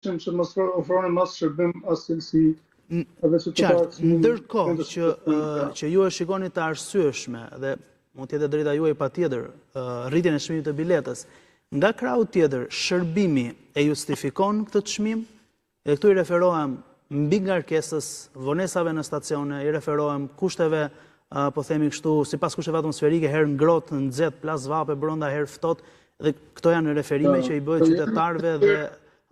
Që mos ofronim as shërbim as cilësi edhe qytetarët. Qartë, ndërkohë që që ju e shikoni të arsyeshme dhe mund të jetë e drejta juaj patjetër rritjen e çmimit të biletës. Nga krahu tjetër, shërbimi e justifikon këtë çmim? Dhe këtu i referohem mbingarkesës, vonesave në stacione, i referohem kushteve, po themi kështu, sipas kushteve atmosferike, herë ngrohtë, nxehtë, plas vape brenda, herë ftohtë, dhe këto janë referime që i bëhet qytetarëve dhe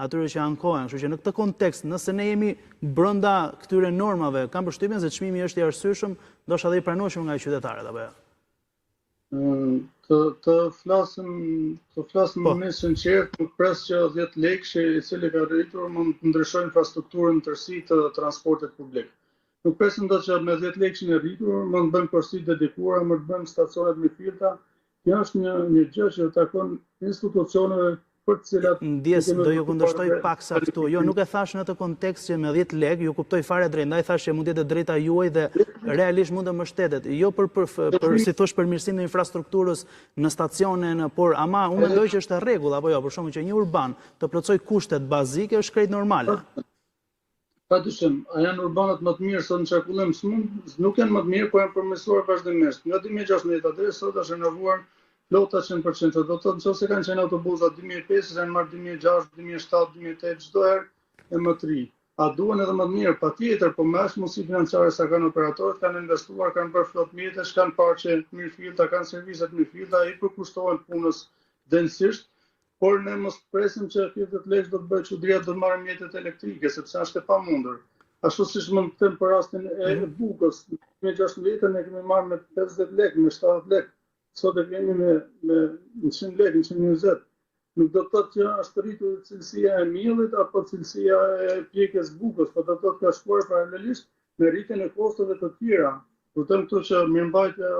atyre që ankohen. Kështu që në këtë kontekst, nëse ne jemi brenda këtyre normave, kam përshtypjen se çmimi është i arsyeshëm, ndoshta edhe i pranueshëm nga qytetarët apo jo. Të të flasim, të flasim po. më sinqert, nuk pres që 10 lekëshi i cili ka rritur mund të ndryshojë infrastrukturën në tërësi të transportit publik. Nuk presim dot që me 10 lekëshin e rritur mund të bëjmë korsi të dedikuara, mund të bëjmë stacione të mirëfillta, Kjo është një një gjë që u takon institucioneve për të cilat Ndjesë, do ju kundërshtoj paksa këtu. Jo, nuk e thashë në atë kontekst që me 10 lekë, ju kuptoj fare drejt, ndaj thashë që mund të jetë e drejta juaj dhe realisht mund të mbështetet. Jo për për, për si thosh përmirësim të infrastrukturës në stacione, në por ama unë mendoj që është e rregullt apo jo, për shembull që një urban të plotësojë kushtet bazike është krejt normale. Pa dyshim, a janë urbanët më të mirë sot në qarkullim? S'mund, nuk janë më të mirë, por janë përmirësuar vazhdimisht. Nga 2016 deri sot është rinovuar flota 100%. Do të thotë nëse kanë qenë autobusa 2005, janë marrë 2006, 2007, 2008, çdo herë e më të ri. A duhen edhe më të mirë? Patjetër, po me aq mundësi financiare sa kanë operatorët, kanë investuar, kanë bërë flotë mjetesh, kanë parqe të mirëfillta, kanë servise të mirëfillta, i përkushtohen punës denjësisht, Por ne mos presim që ky 10 lekësh do të bëjë çudira do të marrim mjetet elektrike, sepse është e pamundur. Ashtu siç mund të them për rastin e mhm. bukës, në 2016 ne kemi marrë me 50 lekë, me 70 lekë, sot e kemi me me 100 lekë, 120. Nuk do të thotë që është rritur cilësia e miellit apo cilësia e pjekjes bukës, por do të thotë ka shkuar paralelisht me rritjen e kostove të tjera. Kujtojmë këtu që mirëmbajtja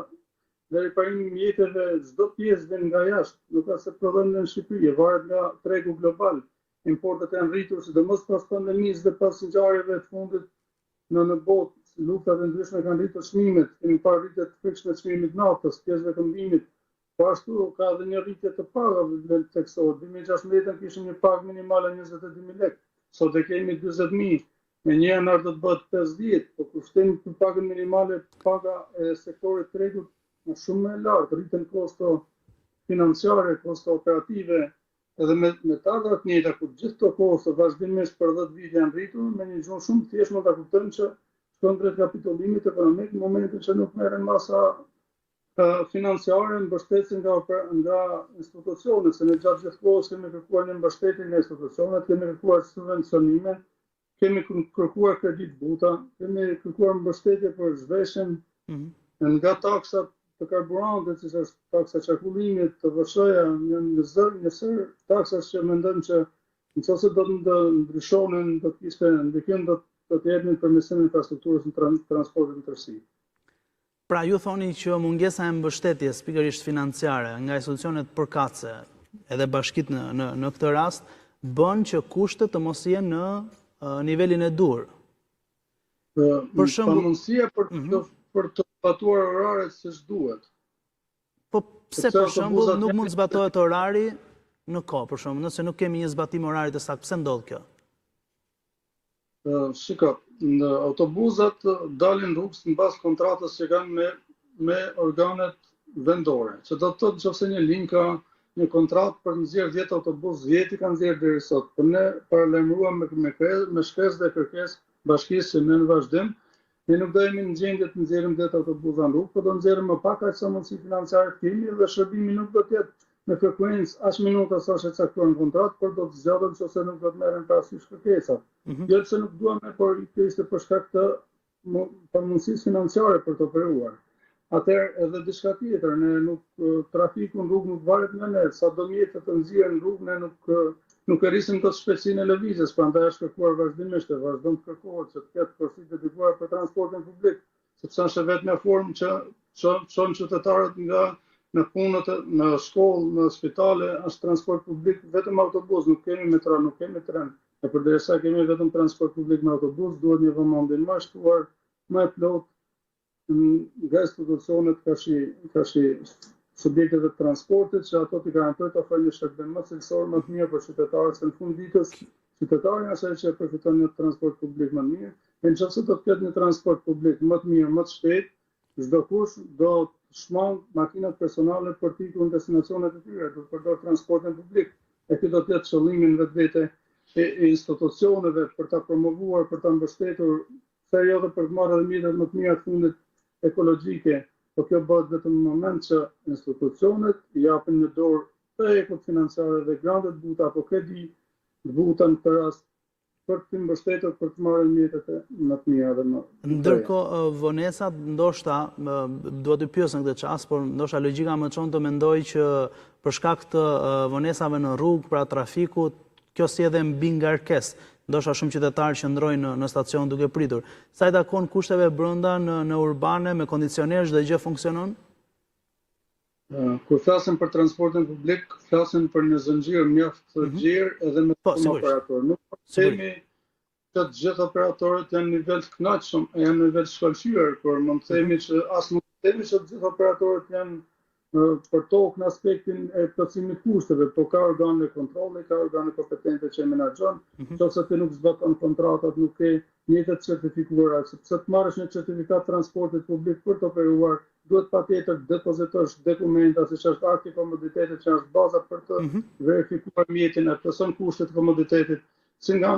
Dhe riparimi i mjeteve, çdo pjesë vjen nga jashtë, nuk është se prodhojmë në Shqipëri, varet nga tregu global. Importet janë rritur, sidomos pas pandemisë dhe pas ngjarjeve të fundit në në botë, luftrat e ndryshme kanë rritur çmimet, kemi parë rritje të frikshme të çmimit të naftës, pjesëve këmbimit. Po ashtu ka edhe një rritje të pagave, vlen të theksohet. 2016 kishim një pagë minimale 22.000 lekë, sot e kemi 40.000. Me një janar do të bëhet 50, po kur themi për pagën minimale, paga e sektorit tregut është shumë më e lartë, rriten kosto financiare, kosto operative, edhe me, me të ardhurat të njëjta, kur gjithë këto kosto vazhdimisht për 10 vite janë rritur, me një gjuhë shumë të thjeshtë mund ta kuptojmë që shkon drejt kapitullimit ekonomik në momentin që nuk merren masa financiare mbështetëse nga nga institucionet, se ne gjatë gjithë kohës kemi kërkuar një mbështetje nga institucionet, kemi kërkuar subvencionime, kemi kërkuar kredi të buta, kemi kërkuar mbështetje për zhveshjen mm -hmm. nga taksat të karburantit, siç është taksa e qarkullimit, TVSH-ja, një një zër, një sërë taksash që mendojmë që në qoftë se do të ndryshonin, do të kishte ndikim, do do të jepnin përmirësim infrastrukturës në transportin në tërësi. Pra ju thoni që mungesa e mbështetjes pikërisht financiare nga institucionet përkatëse, edhe bashkitë në në në këtë rast, bën që kushtet të mos jenë në nivelin e duhur. Për shembull, pamundësia për të mm -hmm. për të zbatuar oraret siç duhet. Po pse për shembull nuk mund të zbatohet orari në kohë, për shembull, nëse nuk kemi një zbatim orari të saktë, pse ndodh kjo? Shiko, në autobuzat dalin rrugës në bazë kontratës që kanë me, me organet vendore, që do të thotë nëse një linjë ka një kontratë për të nxjerrë 10 autobuzë, 10 i kanë nxjerrë deri sot. Por ne paralajmëruam me me, me shkresë dhe kërkesë bashkisë që ne në vazhdim ne nuk do jemi në gjendje të nxjerrim 10 autobuza në rrugë, por do nxjerrim më pak aq sa mundësi financiare të kemi dhe shërbimi nuk do të jetë me frekuencë aq minuta sa është e caktuar në kontratë, por do të zgjatet nëse nuk do të merren parasysh kërkesat. Mm -hmm. Jo pse nuk duam ne, por kjo ishte për shkak të pamundësisë financiare për të operuar. Atëherë edhe diçka tjetër, ne nuk trafiku në rrugë nuk varet nga ne, sa do mjete të nxjerrë në rrugë ne nuk nuk e rrisim dot shpejtësinë e lëvizjes, prandaj është kërkuar vazhdimisht e vazhdon të kërkohet që të ketë korsi të dedikuara për transportin publik, sepse është e vetmja formë që çon çon qytetarët nga në punët, në shkollë, në spitale, është transport publik vetëm autobus, nuk kemi metro, nuk kemi tren. E përderisa kemi vetëm transport publik me autobus, duhet një vëmendje më e shtuar, më e plotë nga institucionet karshi karshi subjekteve të transportit që ato t'i garantojnë të ofrojnë një shërbim më cilësor, më të mirë për qytetarët, se në fund ditës. Qytetari është ai që përfiton një transport publik më të mirë, e në qoftë se do të ketë një transport publik më të mirë, më të shpejtë, çdokush do të shmang makinat personale për të ikur në destinacionet e tyre, do të përdor transportin publik. E ky do të jetë qëllimi në vetvete e institucioneve për ta promovuar, për ta mbështetur, pse jo dhe për të marrë edhe mjetet më të mira të fundit ekologjike, po kjo bëhet vetëm në moment që institucionet japin një dorë të hekurt financiare dhe grante të buta apo kredi të buta në këtë rast për të mbështetur për të marrë mjetet e më të mira dhe më Ndërkohë vonesat ndoshta dua të pyes në këtë çast, por ndoshta logjika më çon të mendoj që për shkak të vonesave në rrugë, pra trafikut, kjo sjell edhe mbingarkesë. Ndoshta shumë qytetarë qëndrojnë në, në stacion duke pritur. Sa i takon kushteve brenda në në urbane me kondicioner çdo gjë funksionon? Kur flasim për transportin publik, flasim për një zinxhir mjaft të mhm. gjerë edhe me po, shumë operatorë. Nuk po themi që të gjithë operatorët janë në nivel të kënaqshëm, janë në nivel të shkëlqyer, por mund të themi mhm. që as mund të themi që të gjithë operatorët janë për tokë në aspektin e plotësimit të kushteve, po ka organe kontrolli, ka organe kompetente që e menaxhon, mm -hmm. qoftë se ti nuk zbaton kontratat, nuk ke mjete të certifikuara, sepse të marrësh një certifikatë transportit publik për të operuar, duhet patjetër të depozitosh dokumenta, siç është akti i komoditetit, që është baza për të mm -hmm. verifikuar mjetin, e plotëson kushtet e komoditetit, si nga ana.